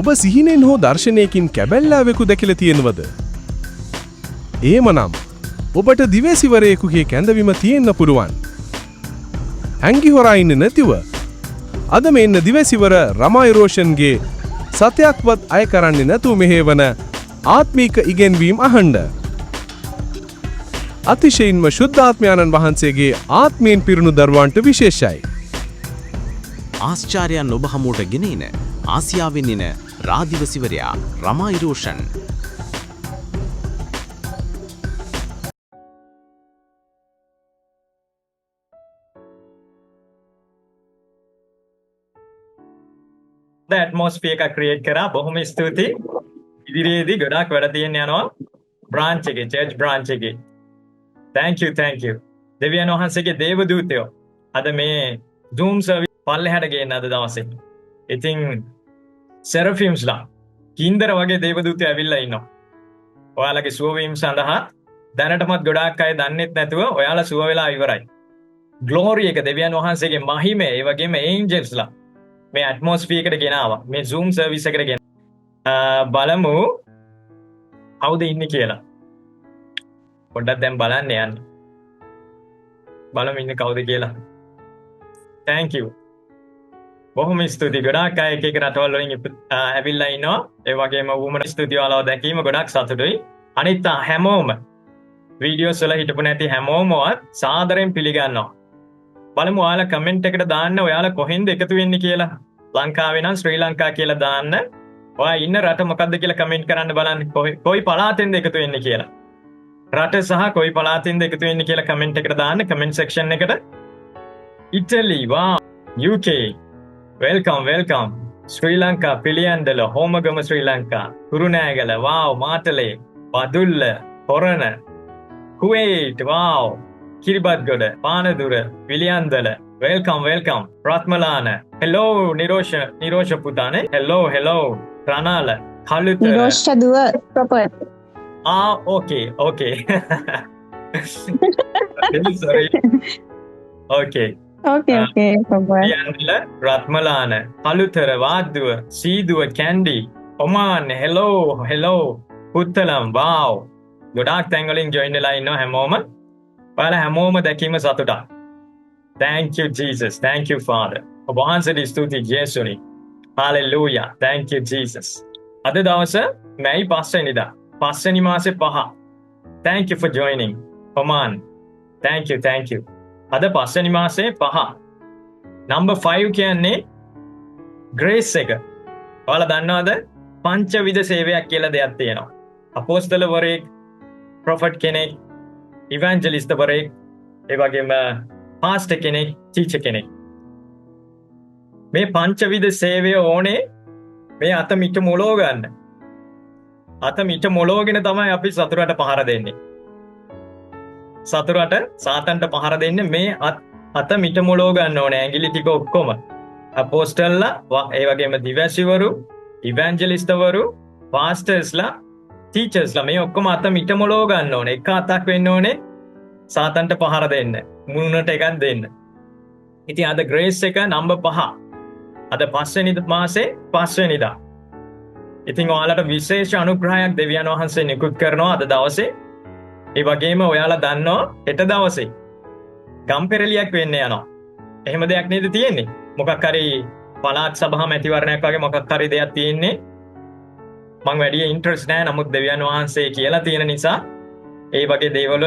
ඔබ සිහිනෙන් හෝ දර්ශනයකින් කැබැල්ලාවෙකු දැකලා තියෙනවද? එහෙමනම් ඔබට දිවැසිවරයෙකුගේ කැඳවීම තියෙන්න පුළුවන්. හැංගි හොරා ඉන්නේ නැතිව අද මේ ඉන්න දිවැසිවර රමයි රෝෂන්ගේ සතයක්වත් අය කරන්නේ නැතුව මෙහෙවන ආත්මීක ඉගැන්වීම් අහන්න. අතිශයින්ම ශුද්ධාත්මයාණන් වහන්සේගේ ආත්මයෙන් පිරුණු දරුවන්ට විශේෂයි. ආශ්චර්යයන් ඔබ හමුවට ගෙන එන ආසියාවෙන් එන රාදිවසිවරයා රමා ඉරෝෂන්. ඇට්මොස්ෆියර් එකක් ක්‍රියේට් කරා. බොහොම ස්තුතියි. ඉදිරියේදී ගොඩාක් වැඩ තියෙන්න යනවා බ්‍රාන්ච් එකේ, චර්ච් බ්‍රාන්ච් එකේ. Thank you, thank you. දෙවියන් වහන්සේගේ දේව දූතයෝ අද මේ Zoom service පල්ලෙහාට ගේන්න අද දවසේ. ඉතින් සෙරෆිම්ස්ලා කින්දර වගේ දේව දූතයෝ ඇවිල්ලා ඉන්නවා. ඔයාලගේ සුව වීම සඳහා දැනටමත් ගොඩාක් අය දන්නෙත් නැතුව ඔයාලා සුව වෙලා ඉවරයි. ග්ලෝරි එක, දෙවියන් වහන්සේගේ මහිමය, ඒ වගේම ඒන්ජල්ස්ලා මේ ඇට්මොස්ෆියර් එකට ගෙනාවා. මේ Zoom service එකට ගෙන. බලමු කවුද ඉන්නේ කියලා. පොඩ්ඩක් දැන් බලන්න යන්න. බලමු ඉන්නේ කවුද කියලා. Thank you. බොහොම ස්තුතියි. ගොඩාක් අය එක එක රටවල් වලින් ඇවිල්ලා ඉන්නවා. ඒ වගේම වුමන ස්තුතියි, ඔයාලව දැකීම ගොඩාක් සතුටුයි. අනිත් හැමෝම, වීඩියෝස් වල හිටපු නැති හැමෝමවත් සාදරයෙන් පිළිගන්නවා. බලමු, ඔයාලා කමෙන්ට් එකට දාන්න ඔයාලා කොහෙන්ද එකතු වෙන්නේ කියලා. ලංකාවේ නම් ශ්‍රී ලංකා කියලා දාන්න. ඔයා ඉන්න රට මොකද්ද කියලා කමෙන්ට් කරන්න බලන්න. කොයි පළාතෙන්ද එකතු වෙන්නේ කියලා. රට සහ කොයි පළාතෙන්ද එකතු වෙන්නේ කියලා කමෙන්ට් එකට දාන්න, කමෙන්ට් සෙක්ෂන් එකට. ඉටලි, වා, UK, welcome, welcome. Sri Lanka, Piliyandala, Homagama, Sri Lanka, Kurunegala, wow, Matale, Badulla, Horana, Kuwait, wow, Kiribathgoda, Panadura, Piliyandala, welcome, welcome. Ratmalana, hello. Nirosha, Nirosha පුතානේ, හෙලෝ, හෙලෝ. රනාල, කළුතර. නිරෝෂ දුව ප්‍රොපර්. ආ, ඕකේ ඕකේ, sorry, okay. Okay okay, proper. Piliyandala, Ratmalana, Kalutara, Wadduwa, Seeduwa, Kandy, Oman, hello, hello. Puttalam, wow. ගොඩාක් තැන් වලින් join වෙලා ඉන්නවා හැමෝම. ඔයාලා හැමෝම දැකීම සතුටක්. Thank you, Jesus. Thank you, Father. ඔබ වහන්සේට ස්තුතියි ජේසුනි. Hallelujah. Thank you, Jesus. අද දවස මැයි 5 වෙනිදා. පස්වෙනි මාසේ 5. Thank you for joining. Oman. Thank you, thank you. අද පස්වෙනි මාසේ 5. නම්බර් 5 කියන්නේ ග්‍රේස් එක. ඔයාලා දන්නවද පංචවිධ සේවයක් කියලා දෙයක් තියෙනවා? අපෝස්තලවරයෙක්, ප්‍රොෆට් කෙනෙක්, ඉවාන්ජලිස්ට්වරයෙක්, ඒ වගේම පාස්ටර් කෙනෙක්, ටීචර් කෙනෙක්. මේ පංචවිධ සේවය ඕනේ මේ අත මිට මොලෝ ගන්න. අත මිට මොලෝගෙන තමයි අපි සතුරට පහර දෙන්නේ. සතුරට, සාතන්ට පහර දෙන්නේ මේ අත මිට මොලෝ ගන්න ඕනේ, ඇඟිලි ටික ඔක්කොම. අපෝස්ටල්ලා, ඒ වගේම දිවැසිවරු, ඉවාන්ජලිස්ටවරු, පාස්ටර්ස්ලා, ටීචර්ස්ලා, මේ ඔක්කොම අත මිට මොලෝ ගන්න ඕනේ. එක අතක් වෙන්න ඕනේ සාතන්ට පහර දෙන්න. මුණට එකක් දෙන්න. ඉතින් අද ග්‍රේස් එක නම්බර් 5. අද පස්වෙනි මාසේ පස්වෙනිදා. ඉතින් ඔයාලට විශේෂ අනුග්‍රහයක් දෙවියන් වහන්සේ නිකුත් කරනවා අද දවසේ. ඒ වගේම ඔයාලා දන්නවා හෙට දවසේ ගම්පෙරළියක් වෙන්න යනවා. එහෙම දෙයක් නේද තියෙන්නේ? මොකක් හරි පළාත් සභා මැතිවරණයක් වගේ මොකක් හරි දෙයක් තියෙන්නේ. මං වැඩි ඉන්ට්‍රස්ට් නෑ. නමුත් දෙවියන් වහන්සේ කියලා තියෙන නිසා ඒ වගේ දේවල්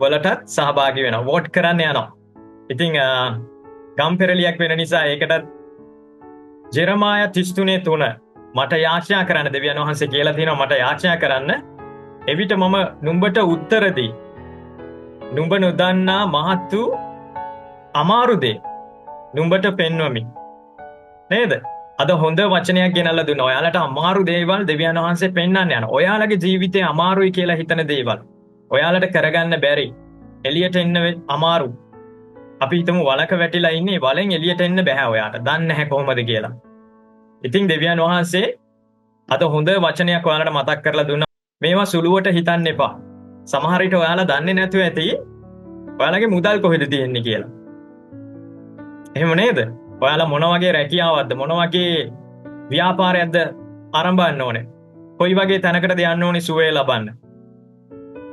වලටත් සහභාගී වෙනවා. වෝට් කරන්න යනවා. ඉතින් ගම්පෙරළියක් වෙන නිසා ඒකටත් ජෙරමායා 33:3, මට යාඥා කරන්න දෙවියන් වහන්සේ කියලා තියෙනවා, මට යාඥා කරන්න. එවිට මම නුඹට උත්තර දී නුඹ නොදන්නා මහත් වූ අමාරු දේ නුඹට පෙන්වමි. නේද? අද හොඳ වචනයක් ගෙනල්ලා දුන්නා. ඔයාලට අමාරු දේවල් දෙවියන් වහන්සේ පෙන්වන්න යනවා. ඔයාලගේ ජීවිතේ අමාරුයි කියලා හිතන දේවල්, ඔයාලට කරගන්න බැරි, එළියට එන්න අමාරු. අපි හිතමු වලක වැටිලා ඉන්නේ, වලෙන් එළියට එන්න බැහැ ඔයාට. දන්නේ නැහැ කොහොමද කියලා. ඉතින් දෙවියන් වහන්සේ අද හොඳ වචනයක් ඔයාලට මතක් කරලා දුන්නා. මේවා සුළුවට හිතන්න එපා. සමහර විට ඔයාලා දන්නේ නැතුව ඇති ඔයාලගේ මුදල් කොහෙද තියෙන්නේ කියලා. එහෙම නේද? ඔයාලා මොන වගේ රැකියාවක්ද, මොන වගේ ව්‍යාපාරයක්ද අරඹන්න ඕනේ? කොයි වගේ තැනකටද යන්න ඕනේ සුවය ලබන්න?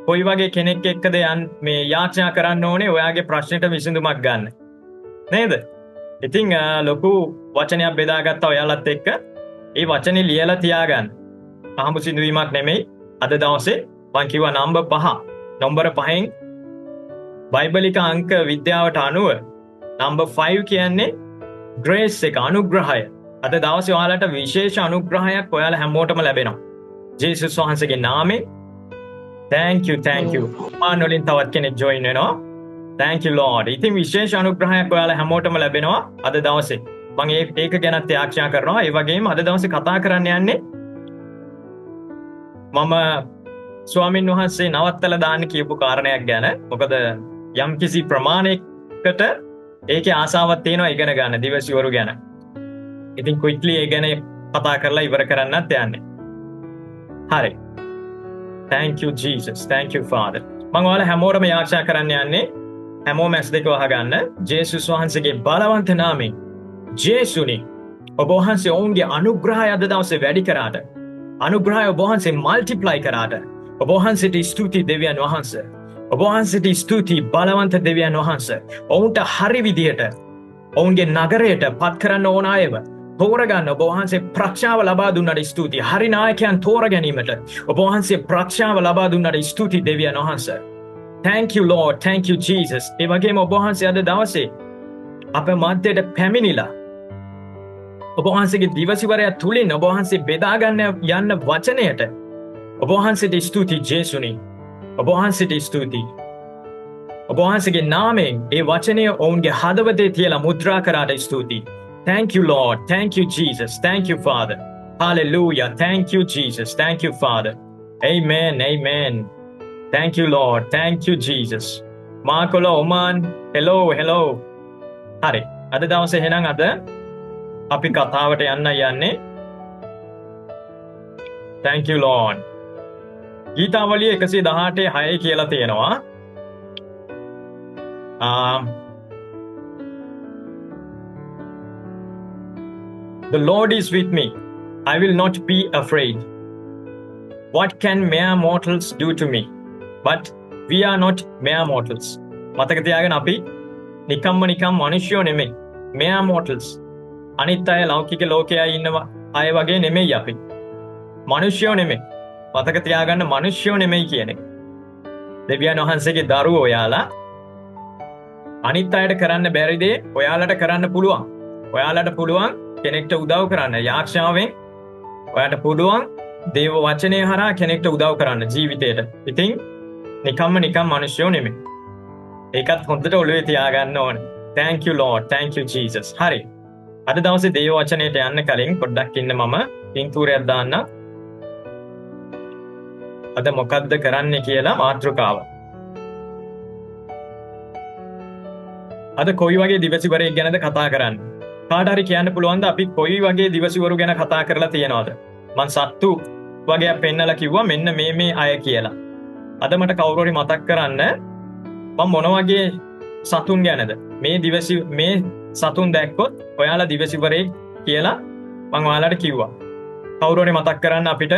කොයි වගේ කෙනෙක් එක්කද මේ යාඥා කරන්න ඕනේ ඔයාගේ ප්‍රශ්නෙට විසඳුමක් ගන්න? නේද? ඉතින් ලොකු වචනයක් බෙදාගත්තා ඔයාලත් එක්ක. ඒ වචනේ ලියලා තියාගන්න. අහඹු සිදුවීමක් නෙමෙයි. අද දවසේ මං කිව්වා නම්බර් 5. නම්බර 5න් බයිබලික අංක විද්‍යාවට අනුව නම්බර් 5 කියන්නේ ග්‍රේස් එක, අනුග්‍රහය. අද දවසේ ඔයාලට විශේෂ අනුග්‍රහයක් ඔයාලා හැමෝටම ලැබෙනවා. ජේසුස් වහන්සේගේ නාමයෙන්. Thank you, thank you. මාන් වලින් තවත් කෙනෙක් ජොයින් වෙනවා. Thank you Lord. ඉතින් විශේෂ අනුග්‍රහයක් ඔයාලා හැමෝටම ලැබෙනවා අද දවසේ. මම ඒක ගැනත් යාඥා කරනවා. ඒ වගේම අද දවසේ කතා කරන්න යන්නේ මම ස්වාමින් වහන්සේ නවත්තලා දාන්න කියපු කාරණයක් ගැන. මොකද යම්කිසි ප්‍රමාණයකට ඒකේ ආසාවක් තියෙනවා ඉගෙන ගන්න දිවසිවරු ගැන. ඉතින් ක්වික්ලි ඒ ගැන කතා කරලා ඉවර කරන්නත් යන්නේ. හරි. Thank you Jesus. Thank you Father. මම ඔයාලා හැමෝටම යාඥා කරන්න යන්නේ. හැමෝම ඇස් දෙක වහගන්න. ජේසුස් වහන්සේගේ බලවන්ත නාමයෙන්. ජේසුනි, ඔබ වහන්සේ ඔවුන්ගේ අනුග්‍රහය අද දවසේ වැඩි කරාට. අනුග්‍රහය ඔබ වහන්සේ මල්ටිප්ලයි කරාට. ඔබ වහන්සේට ස්තුතියි දෙවියන් වහන්සේ. ඔබ වහන්සේට ස්තුතියි බලවන්ත දෙවියන් වහන්සේ. ඔවුන්ට හරි විදියට ඔවුන්ගේ නගරයට පත් කරන්න ඕන අයව තෝරගන්න ඔබ වහන්සේ ප්‍රඥාව ලබා දුන්නට ස්තුතියි. හරි නායකයන් තෝර ගැනීමට ඔබ වහන්සේ ප්‍රඥාව ලබා දුන්නට ස්තුතියි දෙවියන් වහන්සේ. Thank you Lord, thank you Jesus. ඒ වගේම ඔබ වහන්සේ අද දවසේ අප මධ්‍යයට පැමිණිලා ඔබ වහන්සේගේ දිවසිවරය තුලින් ඔබ වහන්සේ බෙදා ගන්න යන්න වචනයට ඔබ වහන්සේට ස්තුතියි ජේසුනි. ඔබ වහන්සේට ස්තුතියි. ඔබ වහන්සේගේ නාමයෙන් ඒ වචනය ඔවුන්ගේ හදවතේ තියලා මුද්‍රා කරාට ස්තුතියි. Thank you Lord, thank you Jesus, thank you Father. Hallelujah. Thank you Jesus, thank you Father. Amen, amen. Thank you Lord, thank you Jesus. Makola Oman, hello, hello. හරි. අද දවසේ එහෙනම් අද අපි කතාවට යන්න යන්නේ. Thank you Lord. ගීතාවලිය 118 6 කියලා තියෙනවා. The Lord is with me. I will not be afraid. What can mere mortals do to me? But we are not mere mortals. මතක තියාගන්න අපි නිකම්ම නිකම් මිනිස්සුયો නෙමෙයි. Mere mortals. අනිත් අය ලෞකික ලෝකයේ ඉන්නවා අය වගේ නෙමෙයි අපි. මිනිස්සුયો නෙමෙයි. මතක තියාගන්න මිනිස්සුયો නෙමෙයි කියන එක. දෙවියන් වහන්සේගේ දරුවෝ ඔයාලා. අනිත් අයට කරන්න බැරි දේ ඔයාලට කරන්න පුළුවන්. ඔයාලට පුළුවන් කෙනෙක්ට උදව් කරන්න යාඥාවෙන්. ඔයාට පුළුවන් දේව වචනය හරහා කෙනෙක්ට උදව් කරන්න ජීවිතේට. ඉතින් නිකම්ම නිකම් මිනිස්සුયો නෙමෙයි. ඒකත් හොඳට ඔළුවේ තියාගන්න ඕනේ. Thank you Lord, thank you Jesus. හරි. අද දවසේ දේව වචනයට යන්න කලින් පොඩ්ඩක් ඉන්න මම පින්තූරයක් දාන්න. අද මොකද්ද කරන්නේ කියලා මාතෘකාව. අද කොයි වගේ දිවසිවරයෙක් ගැනද කතා කරන්නේ? කාට හරි කියන්න පුළුවන්ද අපි කොයි වගේ දිවසිවරු ගැන කතා කරලා තියෙනවද? මං සත්තු වගේක් පෙන්නලා කිව්වා මෙන්න මේ මේ අය කියලා. අද මට කවුරු හරි මතක් කරන්න මං මොන වගේ සතුන් ගැනද? මේ දිවසි මේ සතුන් දැක්කොත් ඔයාලා දිවසිවරයෙක් කියලා මං ඔයාලට කිව්වා. කවුරු හරි මතක් කරන්න අපිට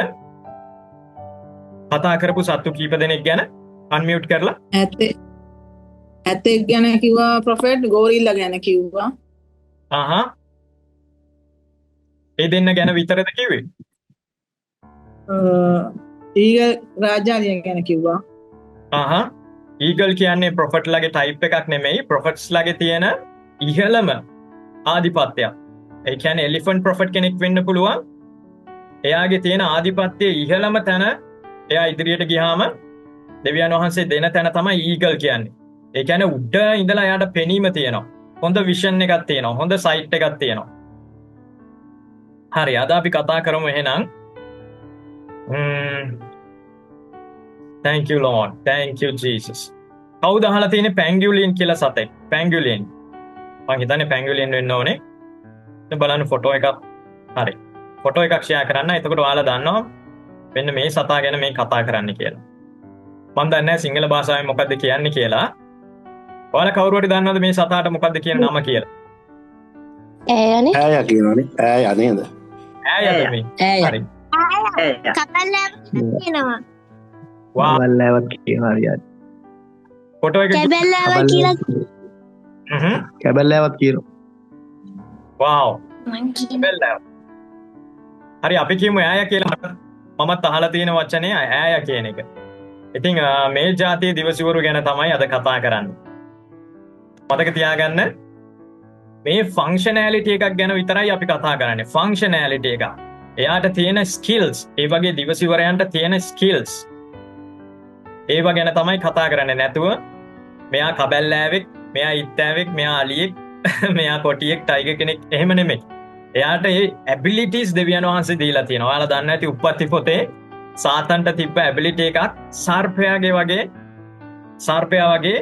කතා කරපු සත්තු කීප දෙනෙක් ගැන අන්මියුට් කරලා. ඇත්තෙක් ගැන කිව්වා ප්‍රොෆෙට්, ගෝරිල්ලා ගැන කිව්වා. ආහා. ඒ දෙන්න ගැන විතරද කිව්වේ? ඊගල් රාජාලිය ගැන කිව්වා. ආහා. ඊගල් කියන්නේ ප්‍රොෆෙට්ලාගේ ටයිප් එකක් නෙමෙයි, ප්‍රොෆෙට්ස්ලාගේ තියෙන ඉහළම ආධිපත්‍යයක්. ඒ කියන්නේ එලිෆන්ට් ප්‍රොෆෙට් කෙනෙක් වෙන්න පුළුවන්. එයාගේ තියෙන ආධිපත්‍යයේ ඉහළම තැන එයා ඉදිරියට ගියාම දෙවියන් වහන්සේ දෙන තැන තමයි ඊගල් කියන්නේ. ඒ කියන්නේ උඩ ඉඳලා එයාට පෙනීම තියෙනවා. හොඳ විෂන් එකක් තියෙනවා. හොඳ සයිට් එකක් තියෙනවා. හරි, අද අපි කතා කරමු එහෙනම්. Thank you Lord, thank you Jesus. කවුද අහලා තියෙන්නේ පැංගුලින් කියලා සතෙක්? පැංගුලින්. මං හිතන්නේ පැංගුලින් වෙන්න ඕනේ. දැන් බලන්න ෆොටෝ එකක්. හරි. ෆොටෝ එකක් ෂෙයා කරන්න. එතකොට ඔයාලා දන්නවා මෙන්න මේ සතා ගැන මේ කතා කරන්න කියලා. මං දන්නේ නැහැ සිංහල භාෂාවෙන් මොකද්ද කියන්නේ කියලා. ඔයාලා කවුරු හරි දන්නවද මේ සතාට මොකද්ද කියන නම කියලා? ඈයනේ. ඈයා කියනවනේ. ඈයා නේද? ඈයද මේ? හරි. කබල්ලාව කියනවා. වා කබල්ලාවක් කියනවා හරියට. ෆොටෝ එක කැබල්ලාව කියලා. හ්ම් කැබල්ලාවක් කියනවා. වාව්. කැබල්ලාව. හරි අපි කියමු ඈය කියලා. මමත් අහලා තියෙන වචනේ ඈය කියන එක. ඉතින් මේ ජාතියේ දිවසිවරු ගැන තමයි අද කතා කරන්නේ. මතක තියාගන්න මේ ෆන්ක්ෂනැලිටි එකක් ගැන විතරයි අපි කතා කරන්නේ. ෆන්ක්ෂනැලිටි එක. එයාට තියෙන ස්කිල්ස්, ඒ වගේ දිවසිවරයන්ට තියෙන ස්කිල්ස්. ඒවා ගැන තමයි කතා කරන්නේ. නැතුව මෙයා කබැල්ලෑවෙක්, මෙයා ඉත්තෑවෙක්, මෙයා අලියෙක්, මෙයා කොටියෙක්, ටයිගර් කෙනෙක් එහෙම නෙමෙයි. එයාට ඒ ඇබිලිටිස් දෙවියන් වහන්සේ දීලා තියෙනවා. ඔයාලා දන්න ඇති උප්පත්ති පොතේ සාතන්ට තිබ්බ ඇබිලිටි එකක් සර්පයාගේ වගේ, සර්පයා වගේ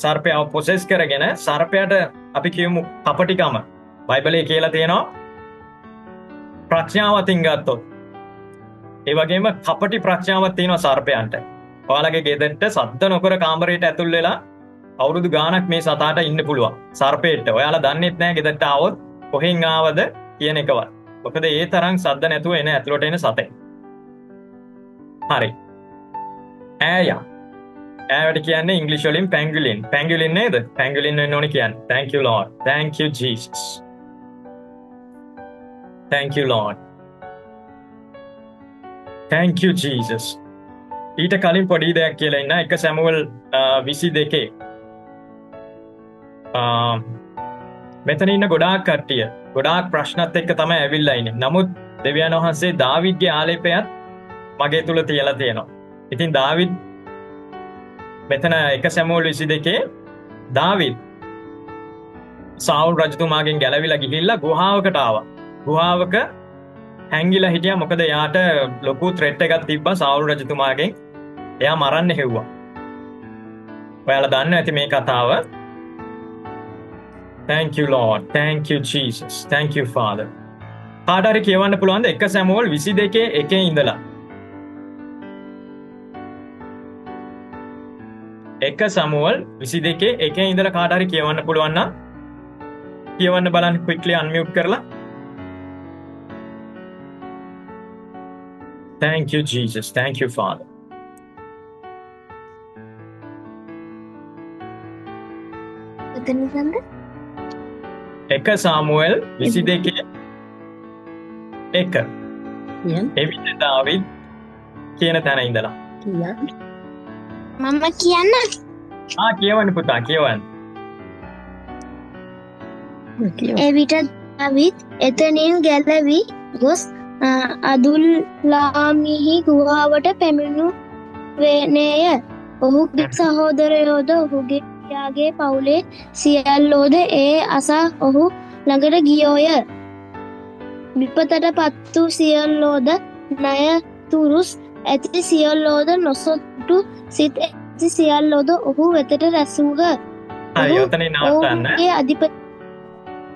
සර්පයාව පොසෙස් කරගෙන සර්පයාට අපි කියමු කපටිකම. බයිබලයේ කියලා තියෙනවා ප්‍රඥාව අතින් ගත්තොත්. ඒ වගේම කපටි ප්‍රඥාවක් තියෙනවා සර්පයන්ට. ඔයාලගේ ගෙදරට සද්ද නොකර කාමරයට ඇතුල් වෙලා අවුරුදු ගාණක් මේ සතාට ඉන්න පුළුවන්. සර්පයෙක්ට. ඔයාලා දන්නෙත් නෑ ගෙදරට ආවොත් කොහෙන් ආවද කියන එකවත්. මොකද ඒ තරම් සද්ද නැතුව එන ඇතුළට එන සතෙක්. හරි. ඈයා. ඈවට කියන්නේ ඉංග්‍රීසි වලින් පැංගුලින්. පැංගුලින් නේද? පැංගුලින් වෙන්න ඕනේ කියන්නේ. Thank you Lord. Thank you Jesus. Thank you Lord. Thank you Jesus. ඊට කලින් පොඩි දෙයක් කියලා ඉන්න. 1 සැමුවෙල් 22 මෙතන ඉන්න ගොඩාක් කට්ටිය ගොඩාක් ප්‍රශ්නත් එක්ක තමයි ඇවිල්ලා ඉන්නේ. නමුත් දෙවියන් වහන්සේ දාවිද්ගේ ආලේපයත් මගේ තුල තියලා තියෙනවා. ඉතින් දාවිද් මෙතන 1 සැමුවෙල් 22 දාවිද් සාවුල් රජතුමාගෙන් ගැලවිලා ගිහිල්ලා ගුහාවකට ආවා. ගුහාවක හැංගිලා හිටියා. මොකද එයාට ලොකු ත්‍රෙට් එකක් තිබ්බා සාවුල් රජතුමාගෙන්. එයා මරන්න හෙව්වා. ඔයාලා දන්නවා ඇති මේ කතාව. Thank you Lord. Thank you Jesus. Thank you Father. කාට හරි කියවන්න පුළුවන්ද 1 සැමුවෙල් 22 එකේ ඉඳලා? 1 සැමුවෙල් 22 එකේ ඉඳලා කාට හරි කියවන්න පුළුවන් නම් කියවන්න බලන්න quickly unmute කරලා. Thank you Jesus. Thank you Father. එතන ඉඳන්ද? 1 සාමුවෙල් 22 1. එවිට දාවිද් කියන තැන ඉඳලා. මම කියන්න? ආ කියවන්න පුතා කියවන්න. එවිට දාවිද් එතනින් ගැලවි ගොස් අදුල්ලාමිහි ගුහාවට පැමිණු වේනේය. ඔහුගේ සහෝදරයෝද ඔහුගේ පියාගේ පවුලේ සියල්ලෝද ඒ අසා ඔහු ළඟට ගියෝය. විපතට පත් වූ සියල්ලෝද ණයතුරුස් ඇති සියල්ලෝද නොසොටු සිත් ඇති සියල්ලෝද ඔහු වෙතට රැසූහ. හරි ඔතනින් නවත්තන්න. ඔහුගේ අධිපති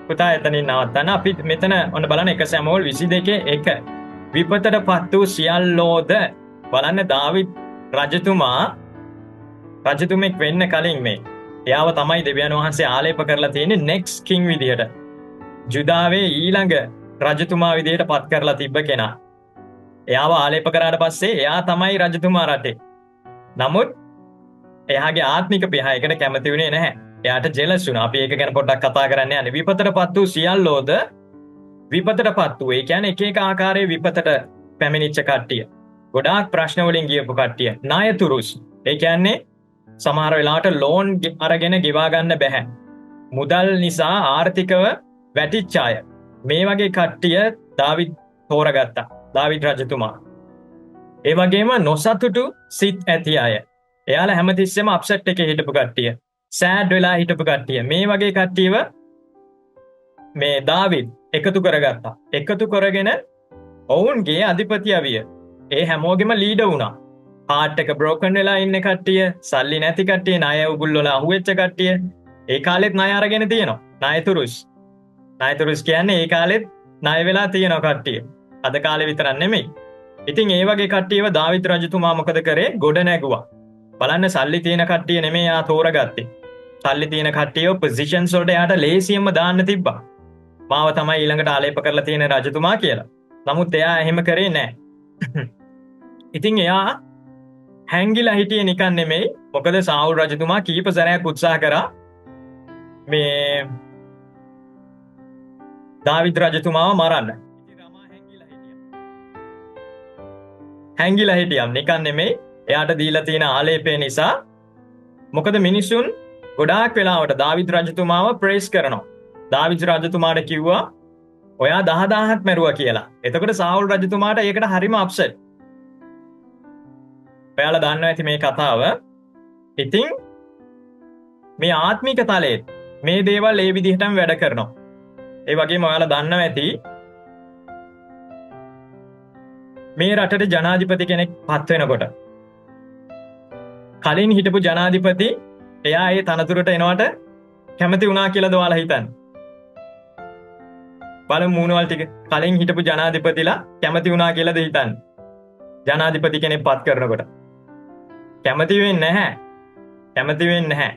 පුතා එතනින් නවත්තන්න. අපි මෙතන ඔන්න බලන්න 1 සැමුවෙල් 22 1 විපතට පත් වූ සියල්ලෝද බලන්න දාවිද් රජතුමා රජතුමෙක් වෙන්න කලින් මේ එයාව තමයි දෙවියන් වහන්සේ ආලේප කරලා තියෙන්නේ නෙක්ස්ට් කිං විදියට. ජුදාවේ ඊළඟ රජතුමා විදියට පත් කරලා තිබ්බ කෙනා. එයාව ආලේප කරාට පස්සේ එයා තමයි රජතුමා රටේ. නමුත් එයාගේ ආත්මික පියා ඒකට කැමති වුණේ නැහැ. එයාට ජෙලස් වුණා. අපි ඒක ගැන පොඩ්ඩක් කතා කරන්න යන්නේ. විපතට පත් වූ සියල්ලෝද විපතට පත් වූ, ඒ කියන්නේ එක එක ආකාරයේ විපතට පැමිණිච්ච කට්ටිය. ගොඩාක් ප්‍රශ්න වලින් ගියපු කට්ටිය. ණයතුරුස්. ඒ කියන්නේ සමහර වෙලාවට ලෝන් අරගෙන ගෙවා ගන්න බැහැ. මුදල් නිසා ආර්ථිකව වැටිච්ච අය. මේ වගේ කට්ටිය දාවිද් තෝරගත්තා. දාවිද් රජතුමා. ඒ වගේම නොසතුටු සිත් ඇති අය. එයාලා හැමතිස්සෙම අප්සෙට් එකේ හිටපු කට්ටිය. සෑඩ් වෙලා හිටපු කට්ටිය. මේ වගේ කට්ටියව මේ දාවිද් එකතු කරගත්තා. එකතු කරගෙන ඔවුන්ගේ අධිපතියා විය. ඒ හැමෝගෙම ලීඩර් වුණා. හાર્ට් එක බ්‍රෝකන් වෙලා ඉන්න කට්ටිය, සල්ලි නැති කට්ටිය, ණය උගුල් වල අහුවෙච්ච කට්ටිය, ඒ කාලෙත් ණය අරගෙන තියෙනවා. ණයතුරුස්. ණයතුරුස් කියන්නේ ඒ කාලෙත් ණය වෙලා තියෙන කට්ටිය. අද කාලේ විතරක් නෙමෙයි. ඉතින් ඒ වගේ කට්ටියව දාවිද් රජතුමා මොකද කරේ? ගොඩ නැගුවා. බලන්න සල්ලි තියෙන කට්ටිය නෙමෙයි යා තෝරගත්තේ. සල්ලි තියෙන කට්ටියව පොසිෂන්ස් වලට එයාට ලේසියෙන්ම දාන්න තිබ්බා. මාව තමයි ඊළඟට ආලේප කරලා තියෙන රජතුමා කියලා. නමුත් එයා එහෙම කරේ නෑ. ඉතින් එයා හැංගිලා හිටියේ නිකන් නෙමෙයි. මොකද සාවුල් රජතුමා කීප සැරයක් උත්සාහ කරා මේ දාවිද් රජතුමාව මරන්න. ඉතින් රමා හැංගිලා හිටියා. හැංගිලා හිටියා නිකන් නෙමෙයි. එයාට දීලා තියෙන ආලේපය නිසා. මොකද මිනිසුන් ගොඩාක් වෙලාවට දාවිද් රජතුමාව ප්‍රේස් කරනවා. දාවිද් රජතුමාට කිව්වා ඔයා 10,000ක් මැරුවා කියලා. එතකොට සාවුල් රජතුමාට ඒකට හරිම අප්සෙට්. ඔයාලා දන්නවා ඇති මේ කතාව. ඉතින් මේ ආත්මික තලයේ මේ දේවල් ඒ විදිහටම වැඩ කරනවා. ඒ වගේම ඔයාලා දන්නවා ඇති මේ රටට ජනාධිපති කෙනෙක් පත් වෙනකොට කලින් හිටපු ජනාධිපති එයා ඒ තනතුරට එනවට කැමති වුණා කියලාද ඔයාලා හිතන්නේ? බලමු මූණවල් ටික. කලින් හිටපු ජනාධිපතිලා කැමති වුණා කියලාද හිතන්නේ? ජනාධිපති කෙනෙක් පත් කරනකොට කැමති වෙන්නේ නැහැ. කැමති වෙන්නේ නැහැ.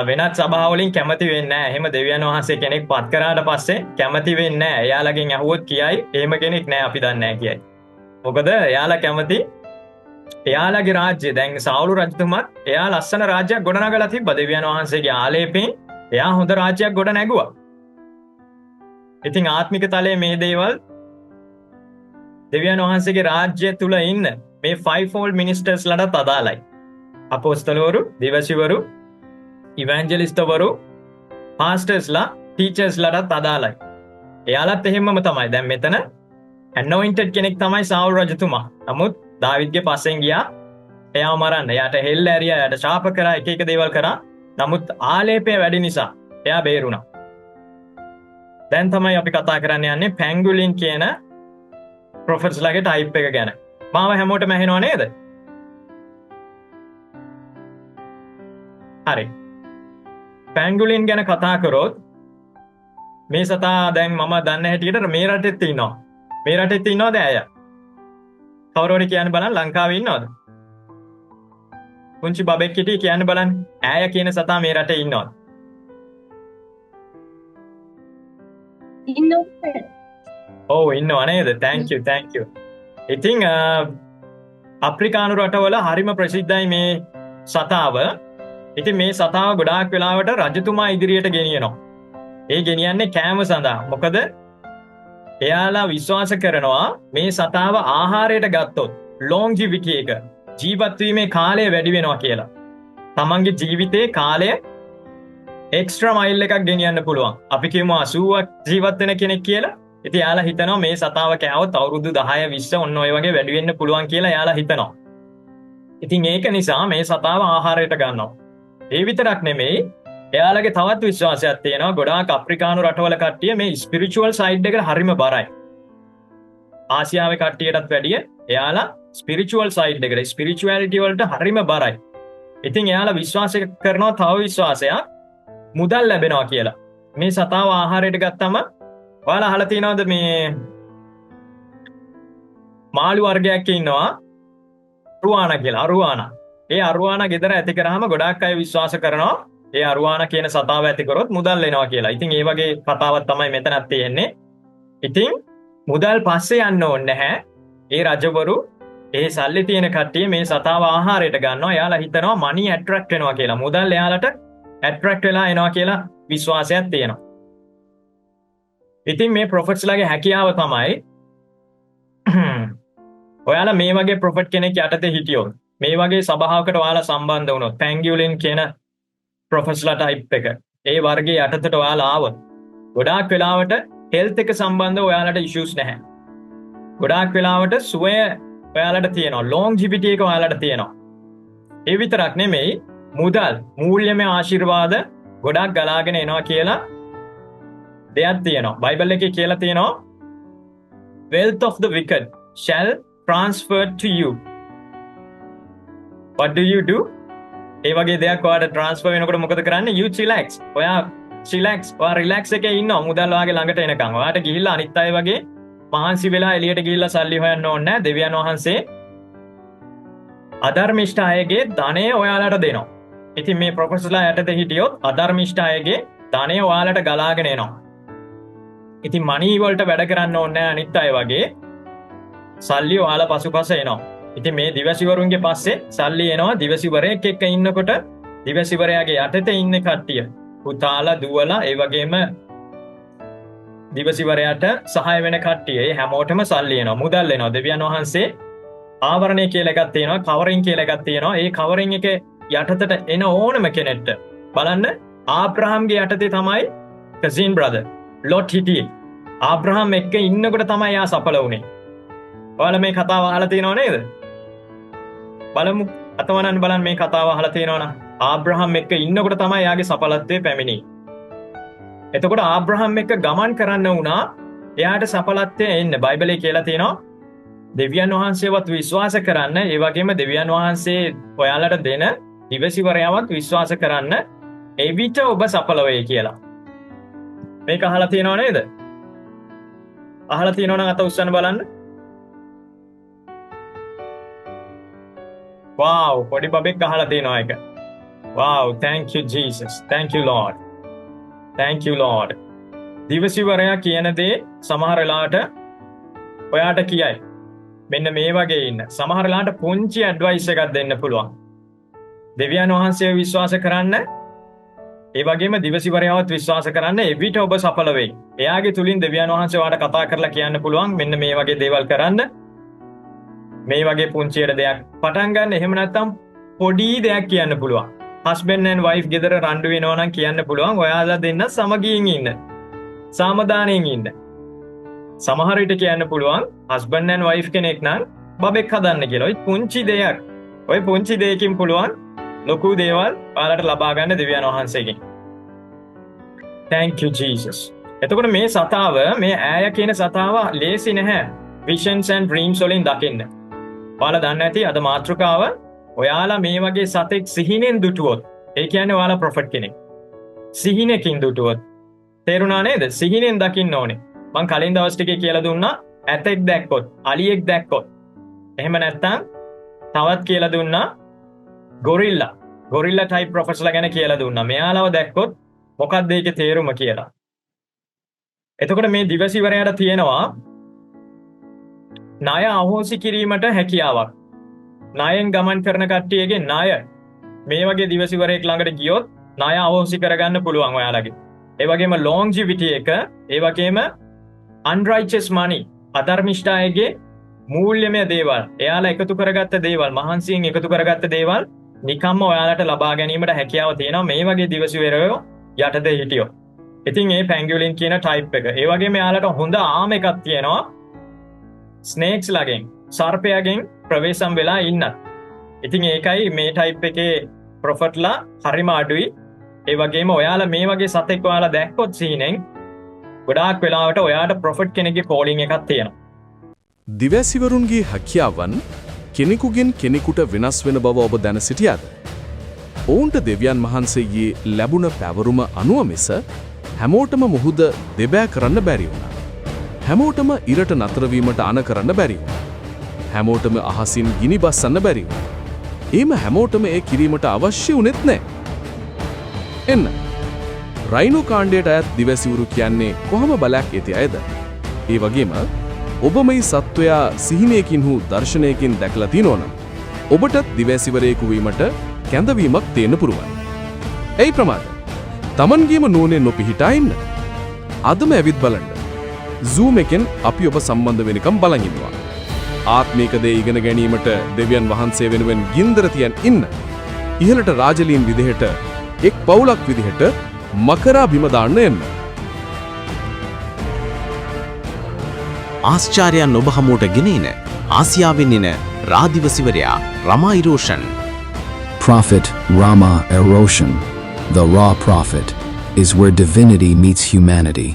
වෙනත් සභාවලින් කැමති වෙන්නේ නැහැ. එහෙම දෙවියන් වහන්සේ කෙනෙක් පත් කරාට පස්සේ කැමති වෙන්නේ නැහැ. එයාලගෙන් ඇහුවොත් කියයි එහෙම කෙනෙක් නැහැ අපි දන්නේ නැහැ කියයි. මොකද එයාලා කැමති එයාලගේ රාජ්‍යය. දැන් සාවුල් රජතුමත් එයා ලස්සන රාජ්‍යයක් ගොඩනගලා තිබ්බා. දෙවියන් වහන්සේගේ ආලේපෙන් එයා හොඳ රාජ්‍යයක් ගොඩ නැගුවා. ඉතින් ආත්මික තලයේ මේ දේවල් දෙවියන් වහන්සේගේ රාජ්‍යය තුල ඉන්න මේ ෆයිව් මිනිස්ටර්ස් ලටත් අදාළයි. අපොස්තලවරු, දිවසිවරු, ඉවැන්ජලිස්ටවරු, පාස්ටර්ස්ලා, ටීචර්ස් ලටත් අදාළයි. එයාලත් එහෙමම තමයි. දැන් මෙතන ඇනොයින්ටඩ් කෙනෙක් තමයි සාවුල් රජතුමා. නමුත් දාවිද්ගේ පස්සෙන් ගියා එයාව මරන්න. එයාට හෙල්ල ඇරියා, එයාට ශාප කරා, එක එක දේවල් කරා. නමුත් ආලේපය වැඩි නිසා එයා බේරුණා. දැන් තමයි අපි කතා කරන්න යන්නේ පැංගුලින් කියන ප්‍රොෆෙට්ස්ලාගේ ටයිප් එක ගැන. මාව හැමෝටම ඇහෙනව නේද? හරි. පැංගුලින් ගැන කතා කරොත් මේ සතා දැන් මම දන්න හැටියට මේ රටෙත් ඉන්නවා. මේ රටෙත් ඉන්නවද ඇය? කවුරු හරි කියන්න බලන්න ලංකාවේ ඉන්නවද? පුංචි බබෙක් හිටියේ කියන්න බලන්න ඈය කියන සතා මේ රටේ ඉන්නවද? ඉන්නවා. ඔව් ඉන්නව නේද? Thank you thank you. ඉතින් අප්‍රිකානු රටවල හරිම ප්‍රසිද්ධයි මේ සතාව. ඉතින් මේ සතාව ගොඩාක් වෙලාවට රජතුමා ඉදිරියට ගෙනියනවා. ඒ ගෙනියන්නේ කෑම සඳහා. මොකද එයාලා විශ්වාස කරනවා මේ සතාව ආහාරයට ගත්තොත් ලොන්ජිවිටි එක ජීවත් වීමේ කාලය වැඩි වෙනවා කියලා. තමන්ගේ ජීවිතේ කාලය එක්ස්ට්‍රා මයිල් එකක් ගෙනියන්න පුළුවන්. අපි කියමු 80ක් ජීවත් වෙන කෙනෙක් කියලා. ඉතින් එයාලා හිතනවා මේ සතාව කෑවොත් අවුරුදු 10 20 ඔන්න ඔය වගේ වැඩි වෙන්න පුළුවන් කියලා එයාලා හිතනවා. ඉතින් ඒක නිසා මේ සතාව ආහාරයට ගන්නවා. ඒ විතරක් නෙමෙයි, එයාලගේ තවත් විශ්වාසයක් තියෙනවා. ගොඩාක් අප්‍රිකානු රටවල කට්ටිය මේ ස්පිරිචුවල් සයිඩ් එකට හරිම බරයි. ආසියාවේ කට්ටියටත් වැඩිය එයාලා ස්පිරිචුවල් සයිඩ් එකට, ස්පිරිචුවැලිටි වලට හරිම බරයි. ඉතින් එයාලා විශ්වාස කරනවා තව විශ්වාසයක්, මුදල් ලැබෙනවා කියලා. මේ සතාව ආහාරයට ගත්තම ඔයාලා අහලා තියෙනවද මේ මාළු වර්ගයක් ඉන්නවා අරුවානා කියලා. අරුවානා. ඒ අරුවානා ගෙදර ඇති කරාම ගොඩාක් අය විශ්වාස කරනවා ඒ අරුවානා කියන සතාව ඇති කරොත් මුදල් එනවා කියලා. ඉතින් ඒ වගේ කතාවක් තමයි මෙතනත් තියෙන්නේ. ඉතින් මුදල් පස්සේ යන්න ඕනේ නැහැ. ඒ රජවරු ඒ සල්ලි තියෙන කට්ටිය මේ සතාව ආහාරයට ගන්නවා. එයාලා හිතනවා මනි ඇට්‍රැක්ට් වෙනවා කියලා. මුදල් එයාලට ඇට්‍රැක්ට් වෙලා එනවා කියලා විශ්වාසයක් තියෙනවා. ඉතින් මේ ප්‍රොෆෙට්ස්ලාගේ හැකියාව තමයි ඔයාලා මේ වගේ ප්‍රොෆෙට් කෙනෙක් යටතේ හිටියොත්, මේ වගේ සභාවකට ඔයාලා සම්බන්ධ වුණොත්, පැංගියුලින් කියන ප්‍රොෆෙට්ස්ලා ටයිප් එක, ඒ වර්ගයේ යටතට ඔයාලා ආවොත්, ගොඩාක් වෙලාවට හෙල්ත් එක සම්බන්ධව ඔයාලට ඉෂුස් නැහැ. ගොඩාක් වෙලාවට සුවය ඔයාලට තියෙනවා, ලොන්ජිවිටි එක ඔයාලට තියෙනවා. ඒ විතරක් නෙමෙයි, මුදල්, මූල්‍යමය ආශිර්වාද ගොඩාක් ගලාගෙන එනවා කියලා දෙයක් තියෙනවා. බයිබල් එකේ කියලා තියෙනවා, wealth of the wicked shall transfer to you. What do you do? ඒ වගේ දෙයක් ඔයාලට ට්‍රාන්ස්ෆර් වෙනකොට මොකද කරන්නේ? You chillax. ඔයා chillax, ඔයා රිලැක්ස් එකේ ඉන්නවා මුදල් ඔයාගේ ළඟට එනකන්. ඔයාට ගිහිල්ලා අනිත් අය වගේ මහන්සි වෙලා එළියට ගිහිල්ලා සල්ලි හොයන්න ඕනේ නෑ. දෙවියන් වහන්සේ අධර්මිෂ්ඨ අයගේ ධනය ඔයාලට දෙනවා. ඉතින් මේ ප්‍රොෆෙසර්ලා යටතේ හිටියොත් අධර්මිෂ්ඨ අයගේ ධනය ඔයාලට ගලාගෙන එනවා. ඉතින් මනී වලට වැඩ කරන්න ඕනේ නැහැ අනිත් අය වගේ. සල්ලි ඔයාලා පසුපස එනවා. ඉතින් මේ දිවසිවරුන්ගේ පස්සේ සල්ලි එනවා. දිවසිවරයෙක් එක්ක ඉන්නකොට දිවසිවරයාගේ යටතේ ඉන්න කට්ටිය පුතාලා දුවලා ඒ වගේම දිවසිවරයාට සහාය වෙන කට්ටිය ඒ හැමෝටම සල්ලි එනවා, මුදල් එනවා. දෙවියන් වහන්සේ ආවරණය කියලා එකක් තියෙනවා, කවරින් කියලා එකක් තියෙනවා. ඒ කවරින් එක යටතට එන ඕනම කෙනෙක්ට බලන්න, ආබ්‍රහම්ගේ යටතේ තමයි කසින් බ්‍රදර් ලොට් හිටියේ. ආබ්‍රහම් එක්ක ඉන්නකොට තමයි එයා සඵල වුණේ. ඔයාලා මේ කතාව අහලා තියෙනව නේද? බලමු අතවනන් බලන්න මේ කතාව අහලා තියෙනවනම් ආබ්‍රහම් එක්ක ඉන්නකොට තමයි එයාගේ සඵලත්වය පැමිණි. එතකොට ආබ්‍රහම් එක්ක ගමන් කරන්න වුණා එයාට සඵලත්වය එන්න. බයිබලයේ කියලා තියෙනවා දෙවියන් වහන්සේවත් විශ්වාස කරන්න, ඒ වගේම දෙවියන් වහන්සේ ඔයාලට දෙන දිවසිවරයාවත් විශ්වාස කරන්න, එවිට ඔබ සඵල වෙයි කියලා. මේක අහලා තියෙනව නේද? අහලා තියෙනව නම් අත උස්සන්න බලන්න. වාව්, පොඩි බබෙක් අහලා තියෙනවා ඒක. Wow, thank you Jesus. Thank you Lord. Thank you Lord. දිවසිවරයා කියන දේ සමහර වෙලාවට ඔයාට කියයි. මෙන්න මේ වගේ ඉන්න. සමහර වෙලාවට පුංචි ඇඩ්වයිස් එකක් දෙන්න පුළුවන්. දෙවියන් වහන්සේව විශ්වාස කරන්න, ඒ වගේම දිවසිවරයාවත් විශ්වාස කරන්න, එවිට ඔබ සඵල වෙයි. එයාගේ තුලින් දෙවියන් වහන්සේ ඔයාට කතා කරලා කියන්න පුළුවන් මෙන්න මේ වගේ දේවල් කරන්න. මේ වගේ පුංචියට දෙයක් පටන් ගන්න. එහෙම නැත්නම් පොඩි දෙයක් කියන්න පුළුවන්. හස්බන්ඩ් ඇන්ඩ් වයිෆ් ගෙදර රණ්ඩු වෙනවා නම් කියන්න පුළුවන් ඔයාලා දෙන්න සමගියෙන් ඉන්න. සාමදානයෙන් ඉන්න. සමහර විට කියන්න පුළුවන් හස්බන්ඩ් ඇන්ඩ් වයිෆ් කෙනෙක් නම් බබෙක් හදන්න කියලා. ඔය පුංචි දෙයක්. ඔය පුංචි දෙයකින් පුළුවන් ලොකු දේවල් ඔයාලට ලබා ගන්න දෙවියන් වහන්සේගෙන්. Thank you Jesus. එතකොට මේ සතාව, මේ ඈය කියන සතාව ලේසි නැහැ. Visions and dreams වලින් දකින්න. ඔයාලා දන්නේ නැති අද මාතෘකාව, ඔයාලා මේ වගේ සතෙක් සිහිනෙන් දුටුවොත්, ඒ කියන්නේ ඔයාලා ප්‍රොෆෙට් කෙනෙක්. සිහිනකින් දුටුවොත්, තේරුණා නේද? සිහිනෙන් දකින්න ඕනේ. මං කලින් දවස් ටිකේ කියලා දුන්නා ඇතෙක් දැක්කොත්, අලියෙක් දැක්කොත්. එහෙම නැත්නම් තවත් කියලා දුන්නා ගොරිල්ලා. ගොරිල්ලා ටයිප් ප්‍රොෆෙට්ස්ලා ගැන කියලා දුන්නා. මෙයාලව දැක්කොත් මොකක්ද ඒකේ තේරුම කියලා. එතකොට මේ දිවසිවරයාට තියෙනවා ණය අහෝසි කිරීමට හැකියාවක්. ණයෙන් ගමන් කරන කට්ටියගේ ණය මේ වගේ දිවසිවරයෙක් ළඟට ගියොත් ණය අහෝසි කරගන්න පුළුවන් ඔයාලගේ. ඒ වගේම ලොන්ජිවිටි එක, ඒ වගේම unrighteous money, අධර්මිෂ්ඨ අයගේ මූල්‍යමය දේවල්, එයාලා එකතු කරගත්ත දේවල්, මහන්සියෙන් එකතු කරගත්ත දේවල් නිකම්ම ඔයාලට ලබා ගැනීමට හැකියාව තියෙනවා මේ වගේ දිවසිවරයෝ යටතේ හිටියොත්. ඉතින් ඒ පැංගුලින් කියන ටයිප් එක. ඒ වගේම එයාලට හොඳ ආම එකක් තියෙනවා ස්නේක්ස් ලගෙන්, සර්පයාගෙන් ප්‍රවේශම් වෙලා ඉන්නත්. ඉතින් ඒකයි මේ ටයිප් එකේ ප්‍රොෆට්ලා හරිම අඩුයි. ඒ වගේම ඔයාලා මේ වගේ සතෙක් ඔයාලා දැක්කොත් සීනෙන් ගොඩාක් වෙලාවට ඔයාට ප්‍රොෆට් කෙනෙක්ගේ කෝලින් එකක් තියෙනවා. දිවැසිවරුන්ගේ හැකියාවන් කෙනෙකුගෙන් කෙනෙකුට වෙනස් වෙන බව ඔබ දැන සිටියාද? ඔවුන්ට දෙවියන් වහන්සේගේ ලැබුණ පැවරුම අනුව මිස හැමෝටම මුහුද දෙබෑ කරන්න බැරි වුණා. හැමෝටම ඉරට නතර වීමට අන කරන්න බැරි වුණා. හැමෝටම අහසින් ගිනි බස්සන්න බැරි වුණා. එහෙම හැමෝටම ඒ කිරීමට අවශ්‍ය වුණෙත් නෑ. එන්න. රයිනෝ කාණ්ඩයට අයත් දිවැසිවරු කියන්නේ කොහොම බලයක් ඇති අයද? ඒ වගේම ඔබ මේ සත්වයා සිහිනයකින් හෝ දර්ශනයකින් දැකලා තියෙනවා නම් ඔබටත් දිවැසිවරයෙකු වීමට කැඳවීමක් තියෙන්න පුළුවන්. ඇයි ප්‍රමාද? තමන්ගේම නුවණේ නොපිහිටා ඉන්න. අදම ඇවිත් බලන්න. Zoom එකෙන් අපි ඔබ සම්බන්ධ වෙනකම් බලන් ඉන්නවා. ආත්මික දේ ඉගෙන ගැනීමට දෙවියන් වහන්සේ වෙනුවෙන් ගින්දර තියන් ඉන්න. ඉහළට රාජලීන් විදිහට එක් පවුලක් විදිහට මකරා බිම දාන්න එන්න. ආශ්චර්යයන් ඔබ හමුවට ගෙන එන ආසියාවෙන් එන රාදිවසිවරයා රමා ඉරෝෂන්. Prophet Rama Eroshan, the Raw Prophet, is where divinity meets humanity.